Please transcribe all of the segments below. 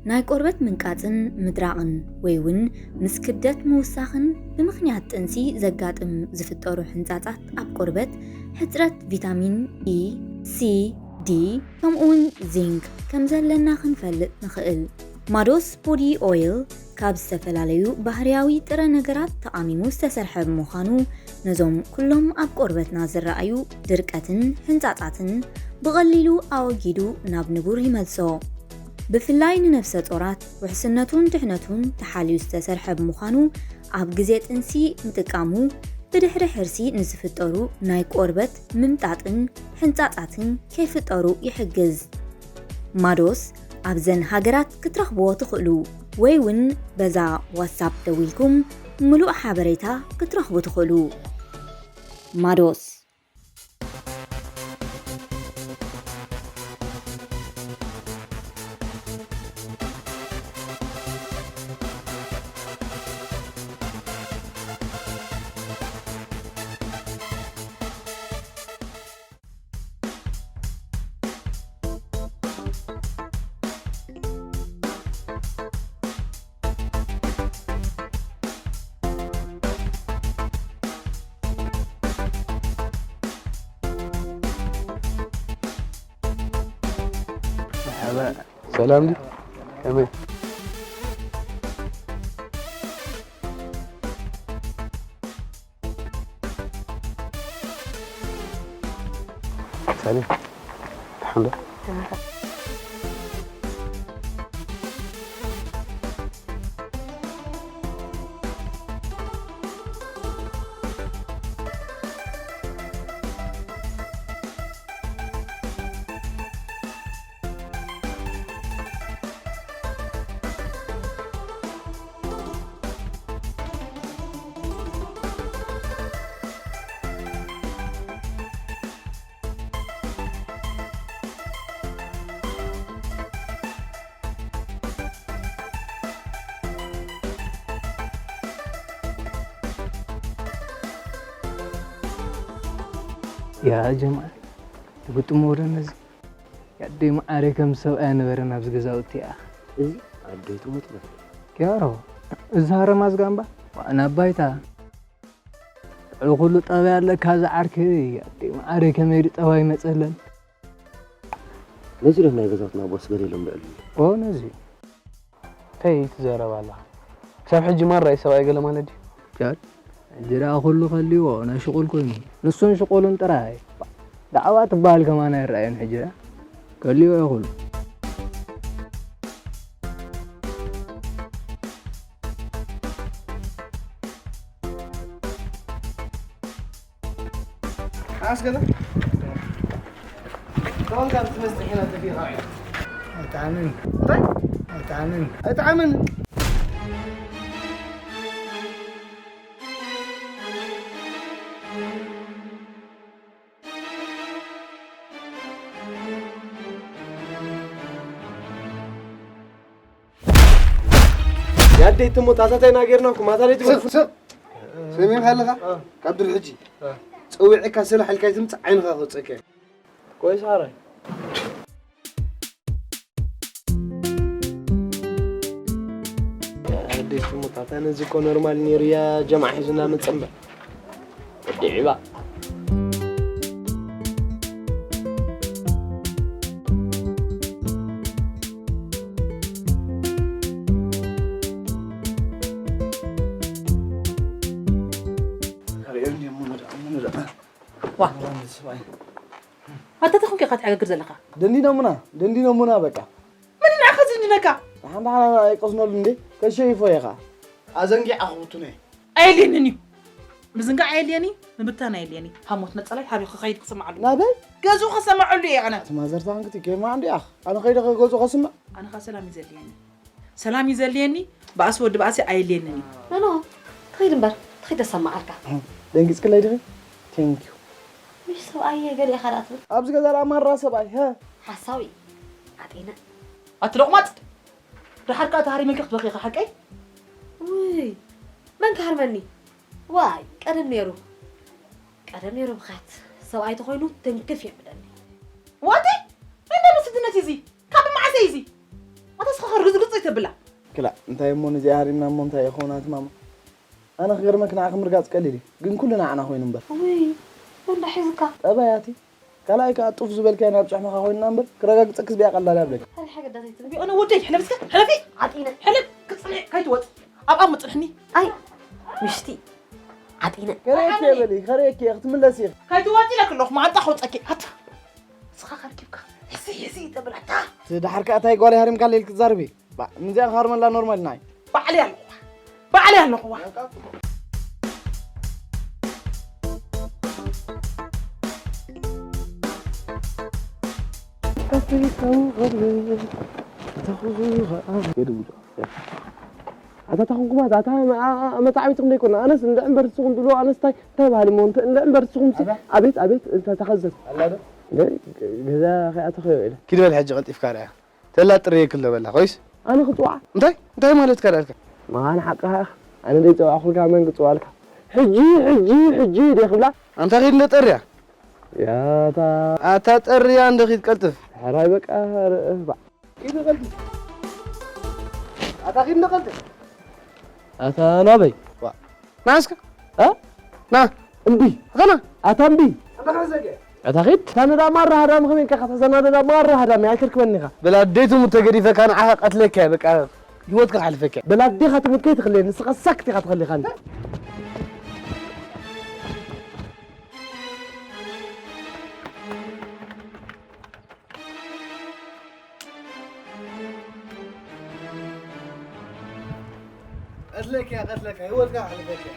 ናይ ቆርበት ምንቃጽን ምድራቕን ወይ እውን ምስ ክብደት ምውሳኽን ብምኽንያት ጥንሲ ዘጋጥም ዝፍጠሩ ሕንጻጻት ኣብ ቆርበት ሕጽረት ቪታሚን ኢ፣ ሲ፣ ዲ ከምኡውን ዚንክ ከም ዘለና ክንፈልጥ ንኽእል። ማዶስ ቦዲ ኦይል ካብ ዝተፈላለዩ ባህርያዊ ጥረ ነገራት ተቓሚሙ ዝተሰርሐ ብምዃኑ ነዞም ኩሎም ኣብ ቆርበትና ዝረኣዩ ድርቀትን ሕንጻጻትን ብቐሊሉ ኣወጊዱ ናብ ንቡር ይመልሶ። ብፍላይ ንነፍሰ ጾራት ውሕስነቱን ድሕነቱን ተሓልዩ ዝተሰርሐ ብምዃኑ ኣብ ግዜ ጥንሲ ምጥቃሙ ብድሕሪ ሕርሲ ንዝፍጠሩ ናይ ቆርበት ምምጣጥን ሕንጻጻትን ከይፍጠሩ ይሕግዝ። ማዶስ ኣብዘን ሃገራት ክትረኽብዎ ትኽእሉ ወይ እውን በዛ ዋትሳፕ ደዊልኩም ምሉእ ሓበሬታ ክትረኽቡ ትኽእሉ። ማዶስ። ሰላም ድዩ? ከመይ? ሰላም። ደሓን ዶ? ያ ጀማዓ፣ ትግጥሞ ወደ እነዚህ ያደይ መዓረይ ከም ሰብኣይ ነበረ ናብዚ ገዛውቲ እያ። እዚ ኣደይ ትሙት በል። ኪያሮ፣ እዚ ሃረማ ዝጋምባ፣ ዋና ባይታ። ልዕሊ ኩሉ ጠባይ ኣለካ ዝዓርከይ፣ ኣደይ መዓረይ ከመይ ዱ ጠባይ መጸለን። ነዚ ዶ ናይ ገዛውትና ቦስ ገለ ኢሎም ልዕሉ? ኦ፣ ነዚ። እንታይ ትዛረብ ኣለኻ? ክሳብ ሕጂ ማራ እዩ ሰብኣይ ገለ ማለት ድዩ? ጃድ፣ ሕጂ ደኣ ኩሉ ከልይዎ ናይ ሽቁል ኮይኑ። ንሱን ሽቁሉን ጥራይ። ዳዕዋ ትበሃል ከማን ኣይረኣየን ሕጂ ደኣ። ከልይዎ እዩ ኩሉ። ኣስገደ። ተወልካ ትመስል ሒና ተፊኻ። ኣይጠዓምን። እንታይ? ኣይጠዓምን። ኣይጠዓምን። ያደይ ትሙት ኣታታይና ጌርናኩም ኣታ ደይ ትሙት። ስቕ፣ ስቕ። ሰሚዕካ ኣለኻ? እ። ካብ ድሪ ሕጂ። እ። ጸዊዕካ ስራሕ ኢልካ ትምጽእ ዓይንኻ ከውጸካ። ቆይ ሳራይ። ያደይ ትሙት ኣታ ነዚ እኮ ኖርማል ነይሩ ያ ጀማዓ ሒዙና መጸ እምበር። ወዲ ዒባ። ዋ። ኣታ ተኾንከ ኢኻ ትዕገግር ዘለኻ? ደንዲኖምና፣ ደንዲኖምና በቃ። መን ንዓኻ ዝድንድነካ? ሓንዳ ሓና ኣይቀስነሉ እንዴ? ከሸይፎ ኢኻ። ኣዘንጊዓ ክውቱነ። ኣየድልየንን እዩ። ምዝንጋዕ ኣየድልየኒ፣ ምብታን ኣየድልየኒ። ሃሞት ነጸላይ ሃብዩ ክኸይድ ክስምዓሉ። ናበይ? ገዝኡ ክሰምዓሉ እየ ኣነ። እቲ ማዘር ታንክቲ ኬማ እንዲ ኣኽ። ኣነ ኸይደ ኸገዝኡ ኸስምዕ? ኣነ ኸ ሰላም እዩ ዘድልየኒ። ሰላም እዩ ዘድልየኒ። ባእሲ ወዲ ባእሲ ኣየድልየንን እዩ። ኖ፣ ኖ። ትኸይድ እምበር፣ ትኸይድ ተሰምዓልካ። ደንጊጽክለይ ዲኺ? ቴንክ ዩ። ምሽ ሰብኣየ ገለ ኢኻ ደኣ ትብል? ኣብዚ ገዛ ደኣ ማራ ሰብኣይ፣ ሀ? ሓሳዊ። ዓጢነ። ኣቲ ሎቕማጽ! ደሓር ከኣ ተሃሪመኪ ክትበኺ ኢኺ፣ ሓቀይ? ውይ፣ መን ክሃርመኒ? ዋይ፣ ቀደም ነይሩ። ቀደም ነይሩ ብኽያት። ሰብኣይ ተኾይኑ ትንክፍ የብለኒ። ዋቲ? እንታይ ዓይነት ስድነት እዩ እዚ? ካብ መዓስ እዩ እዚ? ኣታ እስኻ ርግጽ ርግጽ ትብላ። ክላእ እንታይ እሞ ነዚኣ ሃሪምና እሞ እንታይ ይኸውን ኣቲ ማማ? ኣነ ክገርመክ ንዓኺ ምርጋጽ ቀሊል እዩ፣ ግን ኩሉ ንዓና ኮይኑ እምበር። ውይ፣ እንዳ ሒዝካ። ጠባያቲ ካልኣይ ከኣ ጡፍ ዝበልካዮ ናብ ጭሕምኻ ኮይንና እምበር ክረጋግጸክስ ብያ ቀላል ኣብለኪ። ኣነ ወደይ ሕለፍ እስከ ሕለፊ። ዓጢነ ሕለፍ ክጽንዕ ከይትወጽ ኣብኣ ምጽንሕኒ። ኣይ ምሽቲ ዓጢነ። ከርእየኪ እየ በሊ ከርእየኪ እየ ክትምለሲ ኢኺ። ከይትወጺ ኢለኪ ኣለኹ መዓንጣ ከውጸኪ ኣታ። ንስኻ ከርኪብካ ሕሲ ሕሲ ተብል ኣታ። እቲ ደሓር ከኣ እታይ ጓል ሃሪምካ ኢልኪ ትዛረቢ። ባእ፣ ንዚኣ ክሃርመላ ኖርማል ናይ። ባዕለይ ኣለኹዋ። ባዕለይ ኣለኹዋ። ኣታ ታኹንኩማት ኣታ መታዕቢትኩም ደይኮና ኣነስ እንድዕ እምበር ንስኹም ትብልዎ ኣነስ እንታይ እንታይ ባህሊ እሞ እንድዕ እምበር ንስኹም ኣቤት ኣቤት እንተ ተኸዘት ገዛ ከይኣተኸዮ ኢለ ኪድ በል ሕጂ ቀልጢፍካ ርያ ተላ ጥርየ ክሎ በላ ኮይስ ኣነ ክጽውዓ እንታይ እንታይ ማለት ካዳልካ መኻን ሓቅኻ ኢኻ ኣነ ደይ ጸዋዕኩልካ መን ክጽዋልካ ሕጂ ሕጂ ሕጂ ደይ ክብላ ኣንታ ኺድ እንደ ጠርያ ያታ ኣታ ጠርያ እንደ ኺድ ቀልጥፍ ሕራይ በቃ ርእ ባ ኺድ ቀልጥፍ ኣታ ኺድ እንደ ቀልጥፍ ኣታ ናበይ ዋ ናስካ እ ና እምቢ ኣታ ና ኣታ እምቢ ኣታ ኺድ ኣታ ኺድ እታ ነዳ ማራ ሃዳሚ ከመይ ኢልካ ክትሕዛ ነዳ ማራ ሃዳሚ ኣይተርክበኒ ኢኻ በላ ኣደይቱ ሙተ ገዲፈካ ንዓኻ ቀትለካ እየ በቃ ህይወትካ ክሓልፈካ እየ በላ ኣዴኻ ትሙት ከይትኽለየኒ ንስኻ ሳክት ኢኻ ትኸሊኻኒ ቀትለካ እያ ቀትለካ ህይወትካ ክሕልፈካ እየ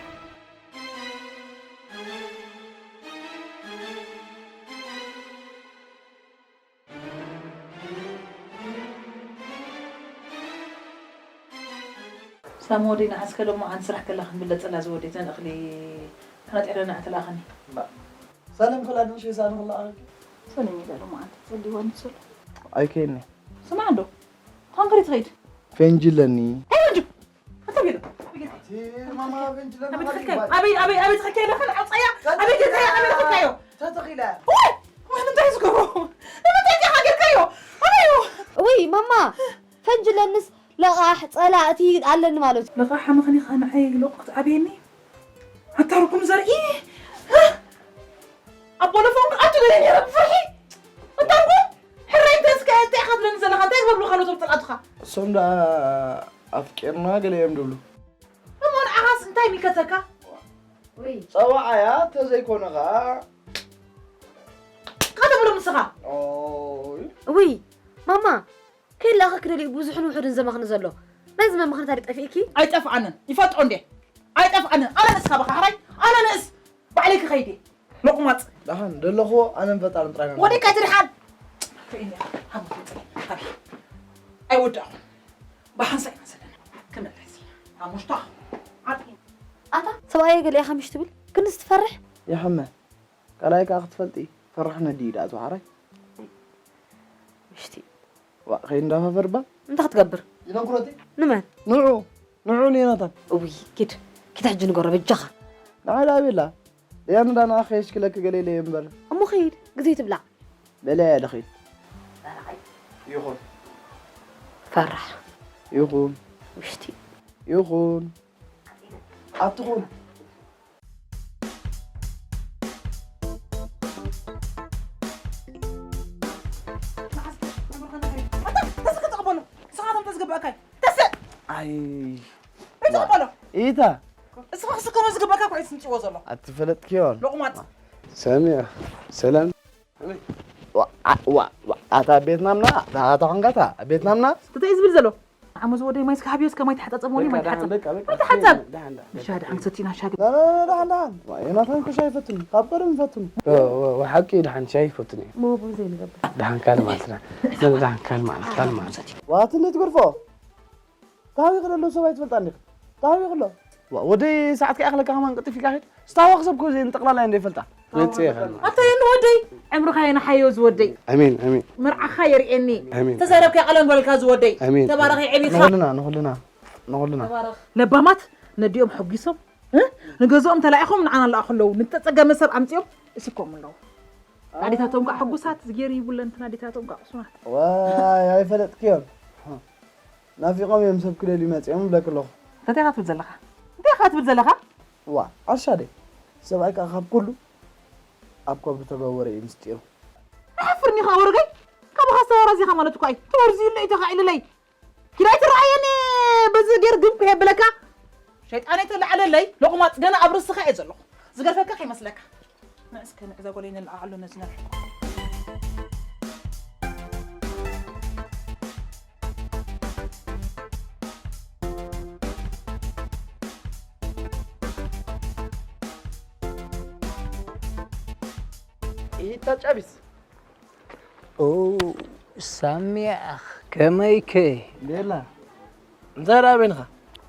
ሳሚ ወደይ ንዓስከ ሎምዓንቲ ስራሕ ከላ ክንብለጸላ ዝወደይ እተን እኽሊ ከነጥሕለና እያ ትልኣኸኒ። ሳለም ከላ ድንሽ የሳኒ ከላ ኣኽልኪ። ሰለሚ ኢላ ሎምዓንቲ ትጸልይዋ ንሰሉ። ኣይከይኒ። ስማዕ እንዶ ኮንክሪት ኸይድ። ፈንጂ ኣለኒ። ኣይወንጁ። ኣታ ቤሎ። ማማ ፈንጂ ኣለኒ። ኣበይ ትኸድካዮ? ኣበይ ኣበይ ኣበይ ትኸድካዮ? ለኸን ዓውጻያ። ኣበይ ጌታዮ? ኣበይ ትኸድካዮ? ተተኺለ። ወይ! ወይ እንታይ ዝገብሮ? ንምንታይ ዲኻ ጌርካዮ? ኣበይ እዩ? ውይ ማማ ፈንጂ ለንስ ለቓሕ ጸላእቲ ኣለኒ ማለት እዩ። ለቓሕ ምኽኒ ኸኣ ንዓይ ሎቕ ክትኣብየኒ? ኣታ ርጉም ዘርኢ! ኣቦ ለፎም ኣቱ ገለ ነይረ ብፍርሒ! ኣታ ርጉም! ሕራይ እንተ እስከ እንታይ ኢኻ ትብለኒ ዘለኻ? እንታይ ይገብሩኻ ነቶም ጸላእትኻ? እሶም ደኣ ኣፍቂርና ገለ እዮም ድብሉ። እሞ ንዓኻስ እንታይ ይምልከተካ? ጸዋዓያ ተዘይኮነ ኸኣ ካተብሎም ንስኻ ኦይ ውይ ማማ ከይላኣኸ ክደልዩ ብዙሕን ውሑድን ዘመኽኒ ዘሎ ናይ ዝመ ምኽንያት ኣደ ጠፊእኪ ኣይጠፍኣንን ይፈጥኦ እንዴ ኣይጠፍኣንን ኣነ ንእስ ካባኻ ሕራይ ኣነ ንእስ ባዕለይ ክኸይድ እየ ሎቕማፅ ደሓን ደለኽዎ ኣነን ፈጣርን ጥራይ ኢና ወደይ ንኸውን። ካይትድሓን ርእኒ ሓሙስ መፅእ ኣቢ ኣይወዳእኹም ብሓንሳእ ኢና ዘለና ክምለስ ሓሙሽታ ዓጢ ኣታ ሰብኣየ ገለ ኢኻ ምሽ ትብል ክንድስ ትፈርሕ ይሕመ ካልኣይ ከዓ ክትፈልጢ ፈራሕ ነዲ እዩ ደኣ ዝወሓራይ ምሽቲ ዋእ ከይንዳፋፈር እባ እንታይ ክትገብር ይነግሮቲ ንመን ንዑ ንዑ ንዮናታን እውይ ኪድ ኪድ ሕጂ ንገሮ በጃኻ ንዓይ ደኣ ቤላ ደያኑ ዳ ንዓኺ የሽክለኪ ገለ ኢለ እየ እምበር እሞ ኸይድ ግዜ ትብላዕ በለያ ድኺድ ይኹን ፈራሕ ይኹን ውሽጢ ይኹን ኣትኹን ኣይ ኢታ እስኻ ክስከሞ ዝግባካ ኩዒ ስምጭዎ ዘሎ ኣትፈለጥክዮ ሎቕማጥ ሰሚያ ሰላም ኣታ ቤት ናምና ኣታ ኾንካታ ቤት ናምና እንታይ ዝብል ዘሎ ዓመ ዝወደይ ማይ ስካሓብዮስ ከማይ ተሓጻጸም ወኒ ማይ ተሓጻጸም ተሓጻብ ሻ ድሓን ሰቲና ሻ ድሓን ድሓን ዮናታን ኮሻ ይፈትኒ ካብ ቀደም ይፈትኒ ወሓቂ ድሓን ሻ ይፈትኒ ሞቡ ዘይንገብር ድሓን ካል ማለትና ድሓን ካል ማለት ካል ማለት ዋትን ትገርፎ ታሃዊ ክለሎ ሰብ ኣይትፈልጣ እንዲኻ ታሃዊ ክሎ ወደይ ሰዓት ከይኣኽለካ ከማን ቅጥፍ ኢልካ ኸይድ ስታዋ ክሰብ ኮ ዘይን ጠቕላላ እንደ ይፈልጣ መጽእ ይኸል ኣታ የን ወደይ ዕምርኻ የንሓዮ ዝወደይ ኣሜን ኣሜን መርዓኻ የርእየኒ ኣሜን ተዛረብካ ቀለም በልካ ዝወደይ ኣሜን ተባረኸ ዕቤትካ ንኹልና ንኹልና ንኹልና ለባማት ነዲኦም ሐጒሶም ንገዝኦም ተላኢኾም ንዓና ለኣኹ ኣለዉ ንተጸገመ ሰብ ኣምጺኦም እስኮም ኣለዉ ኣዴታቶም ከዓ ሕጉሳት ዝገይሩ ይብለን እተን ኣዴታቶም ከዓ ቅሱናት ዋይ ኣይፈለጥክዮን ናፊቖም እዮም ሰብ ክደልዩ መጺኦም እብለኪ ኣለኹ። እንታይ ኢኻ ትብል ዘለኻ? እንታይ ኢኻ ትብል ዘለኻ? ዋ፣ ዓሻ ደይ። ሰብኣይ ከኣ ካብ ኩሉ ኣብ ከብዱ ተገወረ እዩ ምስጢሩ። ኣሕፍርኒ ኸኣ ወረገይ። ካባኻ ዝተወረዘ ኢኻ ማለት እኮ እዩ። ተወርዝዩለይ ተኻኢሉለይ። ኪዳይ ትረኣየኒ በዚ ገይር ግብ ኩ የብለካ። ሸይጣነይ ተላዕለለይ፣ ሎቕማጽ ገና ኣብ ርእስኻ እየ ዘለኹ። ዝገርፈካ ከይመስለካ። ንዕስከ ንዕዘ ጎለይ ንለዓዓሎ ነዚ ነርሒ። ኢሂታ ጫቢስ። ኦ፣ ሳሚ ኣኽ፣ ከመይከ? ቤላ፣ እንታይ ደኣ በይንኻ?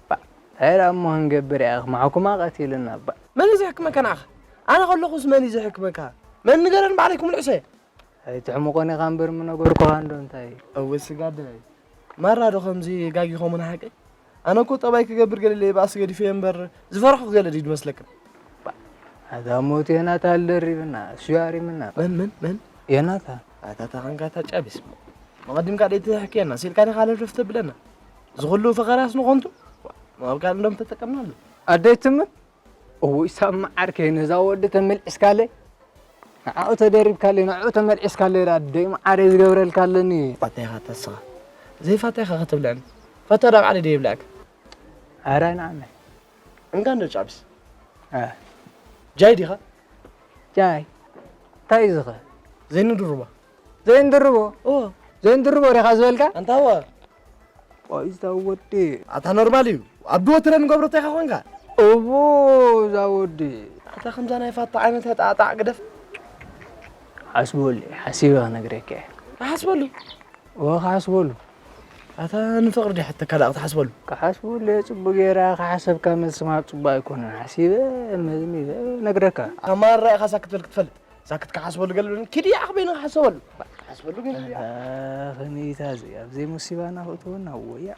ባ፣ እንታይ ደኣ እሞ ክንገብር ኢኻ? ማሕኩማ ቀቲልና፣ ባ። መን እዩ ዘሕክመካ ንዓኻ? ኣነ ከለኹስ መን እዩ ዘሕክመካ? መን ንገረን ባዕለይ ክምልዕሶ እየ። ኣይትሕምቆን ኢኻ እምበር ምነገርኩኻ እንዶ እንታይ። እወ ስጋ ኣደይ። ማራ ዶ ከምዚ ጋጊ ኸሙን ሓቂ? ኣነ እኮ ጠባይ ክገብር ገለ ኢለ ባእሲ ገዲፈዮ እምበር ዝፈራሕኩ ገለ ድዩ ዝመስለካ? ባ፣ ኣታ ሞት ዮናታን ደሪብና፣ እሱ ያሪምና። መን፣ መን፣ መን? ዮናታን። ኣታ፣ ኣታ ኸንካ ኣታ ጫቢስ። መቐዲምካ ደይ ትሕክየና፣ ሲልካ ዲኻ ለፍለፍ ተብለና? ዝኹሉ ፈኸራስ ንኾንቱ? ኣብ ካልእ እንደም ተጠቀምናሉ። ኣደይ ትምን? እውይ ሳሚ ዓርከይ፣ ነዛ ወዲ ተመልዒስካለይ፣ ንዓኡ ተደሪብካለይ፣ ንዕኡ ተመልዒስካለይ፣ ኣደይ መዓረይ ዝገብረልካ ኣለኒ። ፋታይኻ ተስኻ። ዘይፋታይኻ ከተብልዐኒ። ፋታ ዳ ባዕለይ ደይ ይብልዐካ። ኣረ ንዓመይ። እንካ እንዶ ጫብስ። እ። ጃይ ዲኻ? ጃይ። እንታይ እዩ ዝኸ? ዘይንድርቦ። ዘይንድርቦ? ኦ። ዘይንድርቦ ዲኻ ዝበልካ? ኣንታ እወ። ቆይ፣ እዛ ወዲ። ኣታ ኖርማል እዩ። ኣብ ድወ ትረ ንገብሮ እንታይ ኢኻ ኮንካ? እቦ፣ እዛ ወዲ። ኣታ ከምዛ ናይ ፋታ ዓይነት ጣዕጣዕ ግደፍ። ሓስበሉ፣ ሓሲበ ክነግረካ እየ። ክሓስበሉ? እወ፣ ክሓስበሉ። ኣታ ንፍቕሪ ድያ ሕተካ ደኣ ክትሓስበሉ? ክሓስበሉ እየ፣ ጽቡቕ ጌራ ክሓሰብካ መልሲ ምሃብ ጽቡቕ ኣይኮነን። ሓሲበ፣ መዝሚዘ ነግረካ። ኣማራ ኢኻ ሳክት በል ክትፈልጥ። ሳክት ክሓስበሉ ገለ ብለኒ፣ ኪድ ይዓኽ በይንኻ ሓሰበሉ። ክሓስበሉ ገለ እያ። ኣታ ኸመይታ እዚ ኣብ ዘይሙሲባና ክእትወና ወያ።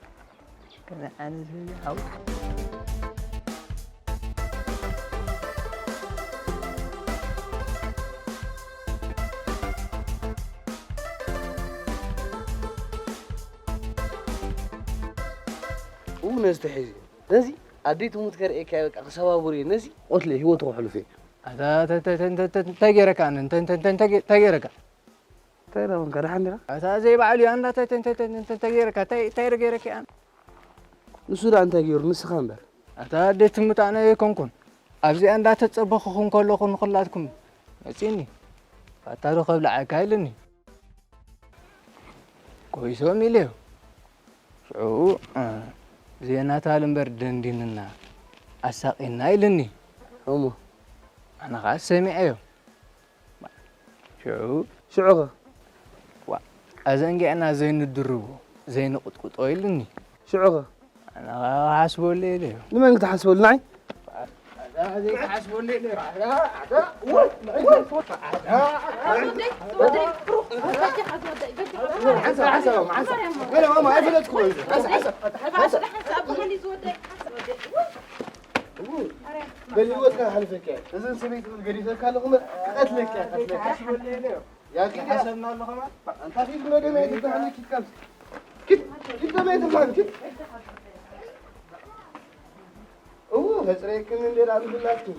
ከመይ ዓይነት ህዝቢ ሓው። ኡ ነዚ ተሒዙ። ነዚ ኣደይ ትሙት ከርእየካ እየ፣ በቃ ክሰባብር እየ። ነዚ ቆትለ ህይወቱ ከሕልፍ እየ። ኣታ፣ ተ-፣ ተ-፣ ተ-፣ ተ-፣ ተ-፣ እንታይ ገይረካ? ኣነ እንተ-፣ እንተ-፣ እንተ-፣ እንታይ ገ-፣ እንታይ ገይረካ? እንታይ ደኣ ኮንካ? ደሓን ዲኻ? ኣታ ዘይባዕሉ እዩ። ኣንዳ እንታይ፣ እንታይ፣ እንታይ፣ እንታይ፣ እንታይ ገይረካ? እንታይ፣ እንታይ ገይረካ? ኣነ ንሱ ደኣ እንታይ ገይሩ? ንስኻ እምበር። ኣታ ኣደ ትሙት ኣነ ኣይኮንኩን። ኣብዚኣ እንዳተጸበኹኹም ከለኹ ንኹላትኩም መጺኒ። ፋታ ዶ ከብልዓካ ኢልኒ። ኮይሶም ኢለዮ። ሽዑ፣ እ፣ ዜናታል እምበር ደንዲንና ኣሳቒና ኢልኒ። እሞ? ኣነ ኸዓ ሰሚዐዮ። ሽዑ፣ ሽዑ ኸ? ዋ፣ ኣዘንጊዕና ዘይንድርቦ፣ ዘይንቕጥቅጦ ኢልኒ። ሽዑ ኸ? ኣነ ኸዓ ክሓስበሉ ኢለዮ። ንመን ክትሓስበሉ? ንዓይ? በል ህይወትካ ክሓልፈካ እየ። እዘን ሰበይቲ እውን ገዲፈካ ኣለኹ፣ ክቐትለካ እየ፣ ክቐትለካ። ያ ኪድ እያ። ሓሰብና ኣሎ ኸማን። ኣንታ ኪድ መደመ እየ ትበሃል፣ ኪድ ካብዚ። ኪድ፣ ኪድ መደመ እየ ትበሃል፣ ኪድ። እው፣ ከጽረየክን እንዴ ዳኣ ንኹላትኩም።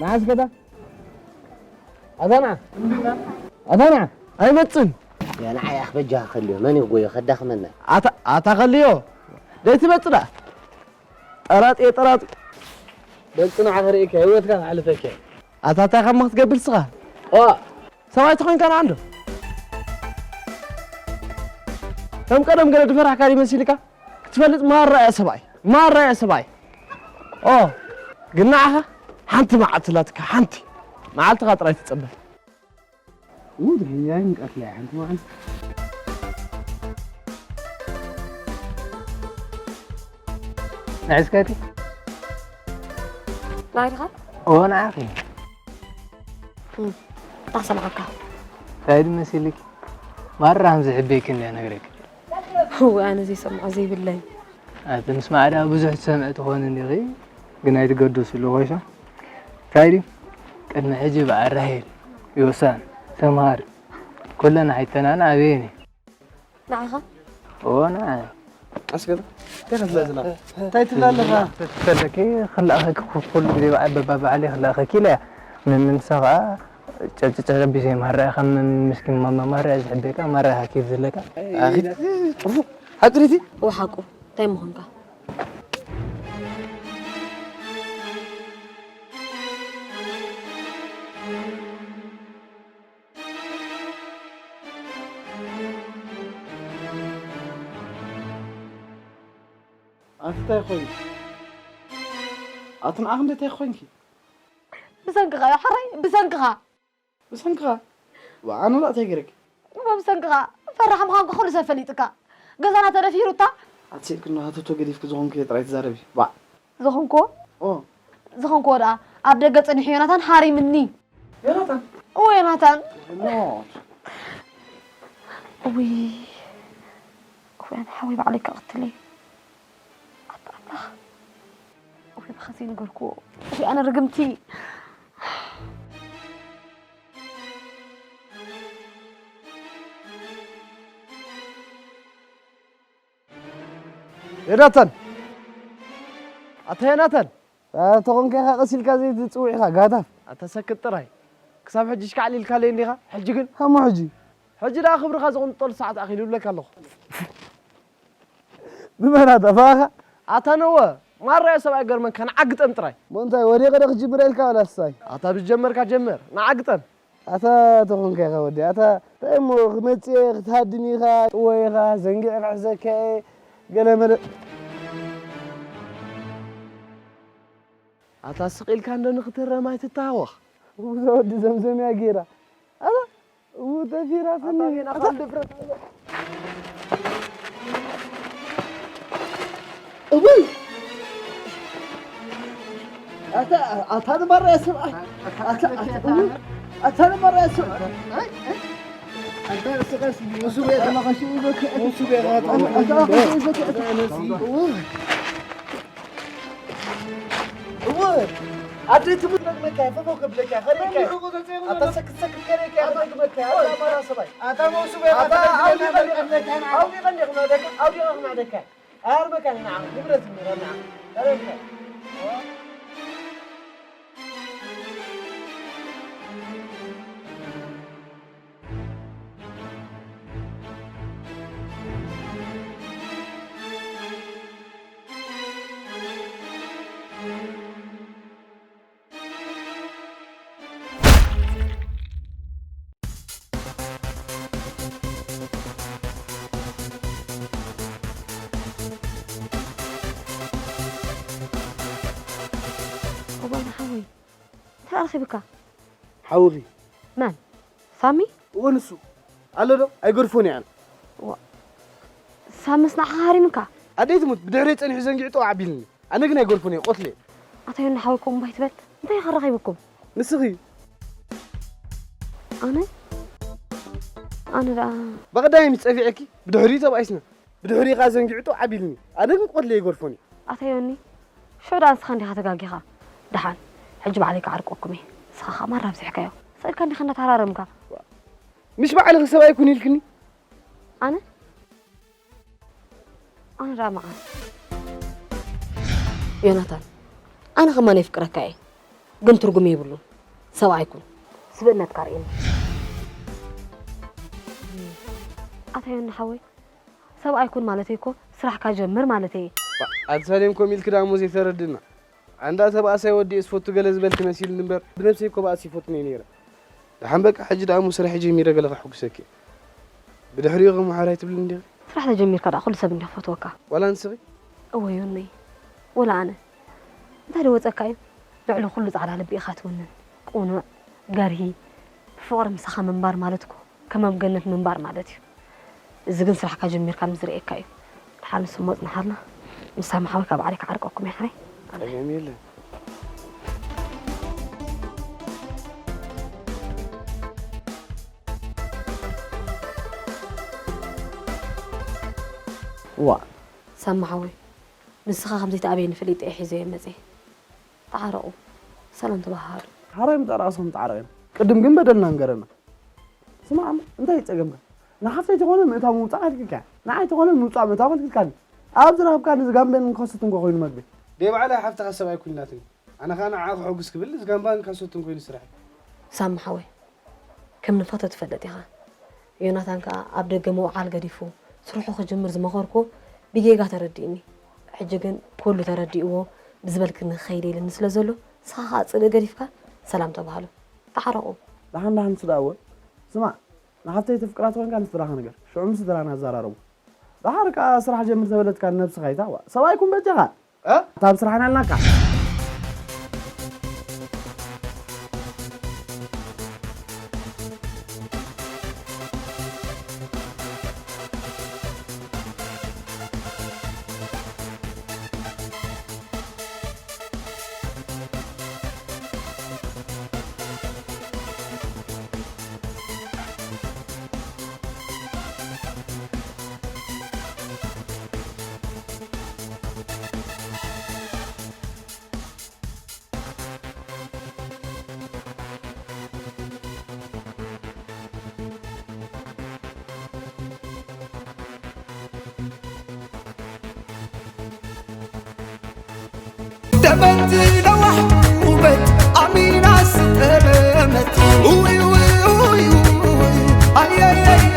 መዓስ ገዳ? ኣዛና! ኣዛና! ኣይመጽን! ያ ንዓይ ኣኽ በጃኻ ከልዮ፣ መን ይጎዮ ከዳኽመና? ኣታ፣ ኣታ ከልዮ! ደይ ትመጽእ ደኣ? ጠራጥ እየ፣ ጠራጥ። በል ጽናዕ፣ ከርእየካ፣ ህይወትካ ከሕልፈካ። ኣታ እንታይ ካብ ክትገብር ንስኻ? ኦ! ሰብኣይ ተኾይንካ ንዓ እንዶ። ከም ቀደም ገለ ዝፈራሕካ ድዩ መሲልካ? ክትፈልጥ ማራ እያ ሰብኣይ፣ ማራ እያ ሰብኣይ። ኦ! ግን ንዓኻ ሓንቲ መዓልቲ ኣላትካ፣ ሓንቲ። መዓልትኻ ጥራይ ትጸበ። ኡ፣ ድሕያይ ንቀትለይ ሓንቲ መዓልቲ። ንዕስከቲ? ንዓይ ዲኻ? እወ፣ ንዓኺ። እም፣ እንታይ ክሰምዓካ? እንታይ ድዩ መሲልኪ? ማራ ከም ዝሕበየኪ እንድየ ነግረኪ። እወ፣ ኣነ ዘይሰምዖ ዘይብለይ። ኣቲ ምስማዕ ደኣ ብዙሕ ትሰምዒ ትኾኒ እንዲኺ፣ ግን ኣይትገደስሉ ኮይሶ። እንታይ ድዩ? ቅድሚ ሕጂ በዓል ራሄል ዮሳን፣ ተምሃር፣ ኩለን ኣይተናን ኣበየን እዩ? ንዓኻ? እዎ፣ ንዓይ። ኣስገዶ፣ እንታይ ክትብላ ዘለኻ? እንታይ ትብላ ኣለኻ? ተለኪ ክልኣኸኪ ኩ-፣ ኩሉ ግዜ በዓ-፣ በባ በዓል እየ ክልኣኸኪ ኢለ እያ። ምን-፣ ምንሳ ኸዓ ጨብጨብ ቢዘይ ማራ ኢኻ፣ ምን ምስኪን ማማ ማራ እያ ዝሕበካ፣ ማራ ኢኻ ኬፍ ዘለካ። ኣኺ፣ ጥፉ፣ ሓቂ ድዩ እቲ? እዎ ሓቁ። እንታይ ምኾንካ? ኣቲ እንታይ ኮይኑ? ኣቲ ንዓኽ እንደ እንታይ ኮይንኪ? ብሰንክኻ እዩ፣ ሕራይ፣ ብሰንክኻ። ብሰንክኻ? ዋ፣ ኣነ ላ እንታይ ገይረኪ? እሞ ብሰንክኻ። ፈራሕ ምዃንካ ኩሉ ሰብ ፈሊጡካ። ገዛና ተደፊሩታ። ኣቲ ስኢልኪ እንዶ ሃተቶ ገዲፍኪ ዝኾንክዮ ጥራይ ትዛረቢ። ዋ። ዝኾንክዎ? ኦ። ዝኾንክዎ ደኣ ኣብ ደገ ጸኒሑ ዮናታን ሃሪምኒ። ዮናታን? እዎ፣ ዮናታን። ሞት። እውይ። እውይ፣ ኣነ ሓወይ ባዕለይ ክቕትለይ። ኣታ ኣምላኽ። እውይ፣ ብኸ ዘይነገርክዎ። እውይ፣ ኣነ ርግምቲ። ዮናታን! ኣታ ዮናታን! ኣታ ተኾንካ ኢኻ ቀስ ኢልካ ዘይትጽውዕ ኢኻ፣ ጋታፍ። ኣታ ሰክት ጥራይ። ክሳብ ሕጂ ሽካዕሊልካለይ እንዲኻ? ሕጂ ግን? ሃሞ ሕጂ? ሕጂ ደኣ ክብርኻ ዝቕንጠሉ ሰዓት ኣኺሉ እብለካ ኣለኹ። ብመን ኣታ? ብኣኻ? ኣታ ነወ! ማራ እየ ሰብኣይ ገርመካ፣ ንዓ ግጠም ጥራይ። እሞ እንታይ፣ ወዲቐ ዶ ክጅምር ኢልካ ዋላ ኣስታይ? ኣታ ብዝጀመርካ ጀምር፣ ንዓ ግጠም። ኣታ ተኾንካ ኢኻ ወዲ፣ ኣታ እንታይ እሞ ክመጽእ እየ፣ ክትሃድም ኢኻ፣ ጥወ ኢኻ፣ ዘንጊዐ ክሕዘካ እየ፣ ገለ መለ። ኣታ ስቕ ኢልካ እንዶ ንኽትረም ኣይትተሃወኽ። እዛ ወዲ ዘምዘምያ ገይራ። ኣታ እው ተፊራትኒ። ኣታ ጌና ኣታ ካልድ ብረት ኣለ። እውይ! ኣታ፣ ኣታ ንመራ ሰብኣይ። ኣታ፣ ኣታ፣ እውይ! ኣታ ንመራ ሰብኣይ። ኣይ፣ ኣይ። ኣታ ስቀስ ሙሱ ቤት። ኣታ ቀስ ይዞክ። ሙሱ ቤት። ኣታ ቀስ ይዞክ። እውይ! እወ፣ ኣደይ ትሙት መግመካ፣ ፈፎ ከብለካ፣ ኸደካ። ኣታ ሰክት ሰክት ከደካ፣ ኣታ መግመካ፣ ኣታ ማራ ሰባይ። ኣታ መውሱ ቤት፣ ኣታ ኣታ ኣውዲ ቀንዲ፣ ኣውዲ ቀንዲ፣ ኣውዲ ቀንዲ፣ ኣውዲ ቀንዲ፣ ኣውዲ ቀንዲ። ኣርበካ ንዓ፣ ንብረት ንብረት ንዓ። ኣረካ። እዋይ፣ ሓወይ፣ እንታይ ኣረኺብካ? ሓውኺ። መን? ሳሚ? እወ፣ ንሱ። ኣሎ ዶ? ኣይገድፎን እየ ኣነ። ዋ-፣ ሳምስ ንዓኻ ሃሪምካ? ኣደይ ትሙት፣ ብድሕረይ ጸኒሑ ዘንጊዑ ጠው ኣቢልኒ። ኣነ ግን ኣይገድፎን እየ፣ ቆስለ። ኣታ ዮኒ ሓወይ፣ ከምኡ እምባ ኣይትበል። እንታይ ኢኻ ረኺብኩም? ንስኺ። ኣነ? ኣነ ደኣ በቐዳይ ምስ ጸፊዐኪ፣ ብድሕሪኡ ተባኢስና። ብድሕሪኡ ከኣ ዘንጊዑ ጠው ኣቢልኒ። ኣነ ግን ቆስለ ኣይገድፎን እየ። ኣታ ዮኒ፣ ሽዑ ደኣ ንስኻ እንዲኻ ተጋጊኻ። ደሓን፣ ሕጂ ባዕለይ ክዓርቀኩም እየ። ንስኻ ኸኣ ማራ ኣብዚሕካዮ። ስቕ ኢልካ እንዲኻ እንዳተሃራረምካ። ምሽ ባዕልኺ ሰብኣይ ኩን ኢልክኒ? ኣነ? ኣነ ደኣ መዓስ? ዮናታን፣ ኣነ ከማን የፍቅረካ እየ፣ ግን ትርጉም የብሉን። ሰብኣይ ኩን፣ ስብእነትካ ርእየኒ። ኣታ ዮኒ ሓወይ፣ ሰብኣይ ኩን ማለተይ እኮ ስራሕካ ጀምር ማለተይ እየ። ኣቲ ሳሌም፣ ከምኡ ኢልኪ ደኣ እሞ ዘይተረድእና። ኣንዳ ተባእሳይ ወዲኤ ዝፈቱ ገለ ዝበልኪ መሲሉኒ እምበር፣ ብነብሰይ እኮ ባእሲ ይፈቱኒ ነይረ። ደሓን በቃ፣ ሕጂ ደኣ እሞ ስራሐይ ጀሚረ ገለ ከሐጉሰኪ። ብድሕሪኡ ከም ማሕበራይ ትብልኒ እንዲኺ? ስራሕ ተጀሚርካ ደኣ ኩሉ ሰብ እንዲዩ ክፈትወካ። ዋላ ንስኺ? እወ ዮነይ፣ ወላ ኣነ። እንታይ ዶ ወጸካ እዩ? ልዕሊ ኩሉ ጻዕዳ ልቢ ኢኻ ትውንን። ቅኑዕ፣ ገርሂ፣ ብፍቕሪ ምሳኻ ምንባር ማለት እኮ ከም ኣብ ገነት ምንባር ማለት እዩ። እዚ ግን ስራሕካ ጀሚርካ ምስ ዝርእየካ እዩ። ደሓን ንሱ እሞ ጽንሓልና። ምስ ሳሚ ሓወይ ካብ ባዕለይ ክዓርቀኩም እየ ሕራይ። ጸገም የለን። ዋ፣ ሳሚ ሓወይ፣ ንስኻ ከም ዘይትኣብየኒ ፈሊጠ እየ ሒዘዮ መጽየ። ተዓረቑ፣ ሰላም ተበሃሃሉ። ሓራይ ምጣራቕሶም ተዓረቕ እዮም። ቅድም ግን በደልና ንገረና። ስማዕ እሞ፣ እንታይ እዩ ጸገምካ? ንሓፍተይ ተኾነ ምእታው ምውጻእ ከልኪልካ፣ ንዓይ ተኾነ ምውጻእ ምእታው ከልኪልካኒ። ኣብ ዝረኸብካኒ ዝጋምቤን ከሰት እንኳ ኮይኑ መግቢ። ደይ ባዕላ ሓፍትኻ ሰብኣይ ኩልናትኒ። ኣነ ኸኣ ንዓኣ ከሐጉስ ክብል ዝጋምባን ካሶትን ኮይኑ ስራሕ። ሳሚ ሓወይ፣ ከም ንፈቶ ትፈልጥ ኢኻ። ዮናታን ከኣ ኣብ ደገ ምውዓል ገዲፉ ስርሑ ክጅምር ዝመኸርኩዎ ብጌጋ ተረዲእኒ። ሕጂ ግን ኩሉ ተረዲእዎ ብዝበልክኒ ክኸይድ ኢልኒ ስለ ዘሎ፣ ንስኻ ከኣ ጽልኢ ገዲፍካ ሰላም ተባሃሉ። ተሓረቑ። ደሓን ደሓን ስድኣወ። ስማዕ፣ ንሓፍተይ ተፍቅራ ተኾንካ ንስድራኻ ንገር። ሽዑ ምስ ስድራና ኣዘራረቡ። ደሓር ከኣ ስራሕ ጀምር ተበለትካ ንነብስኻ ይታዋ። ሰብኣይ ኩን በጃኻ። እ? እታ ኣብ ስራሕና ኣለናካ። ደመት ለዋሕ ውበት ኣሚና ስጠመት ውይ ውይ ውይ ውይ ኣየየየ